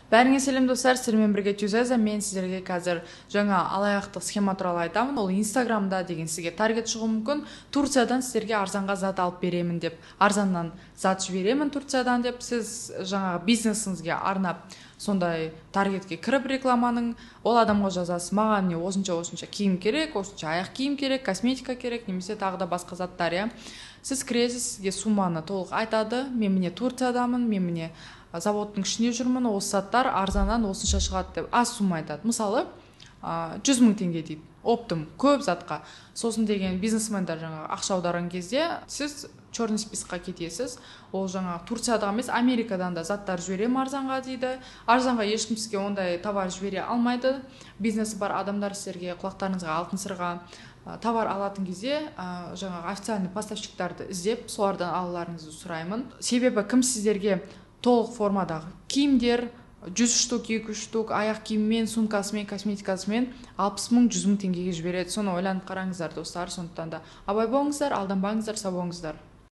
Бәріңе сәлем, достар! Сіздермен бірге Тюзаза. Мен сіздерге қазір жаңа алаяқтық схема туралы айтамын. Ол Инстаграмда деген сізге таргет шығуы мүмкін. Турциядан сіздерге арзанға зат алып беремін деп, арзаннан зат жіберемін Турциядан деп, сіз жаңағы бизнесіңізге арнап сондай таргетке кіріп, рекламаның ол адамға жазасыз: «Маған міне осынша, осынша киім керек, осынша аяқ киім керек, косметика керек немесе тағы да басқа заттар», иә. Сіз кіресіз, сізге сумманы толық айтады: «Мен міне Турциядамын, мен міне заводтың ішінде жүрмін, осы заттар арзаннан осынша шығады», – деп аз сумма айтады. Мысалы, 100 000 теңге дейді оптом көп затқа. Сосын деген бизнесмендер жаңағы ақша аударған кезде сіз черный список қа кетесіз. Ол жаңағы Турцияда емес, Америкадан да заттар жіберемін арзанға дейді. Арзанға ешкім сізге ондай товар жібере алмайды. Бизнесі бар адамдар, сіздерге құлақтарыңызға алтын сырға: товар алатын кезде жаңағы официальный поставщик тарды іздеп, солардан алуларыңызды сұраймын. Себебі кім сіздерге толық формадағы киімдер, 100 штук, 200 штук аяқ киіммен, сумкасымен, косметикасымен 60 000, 100 000 теңгеге жібереді? Соны ойланып қараңыздар, достар. Сондықтан да абай болыңыздар, алданбаңыздар. Сау болыңыздар!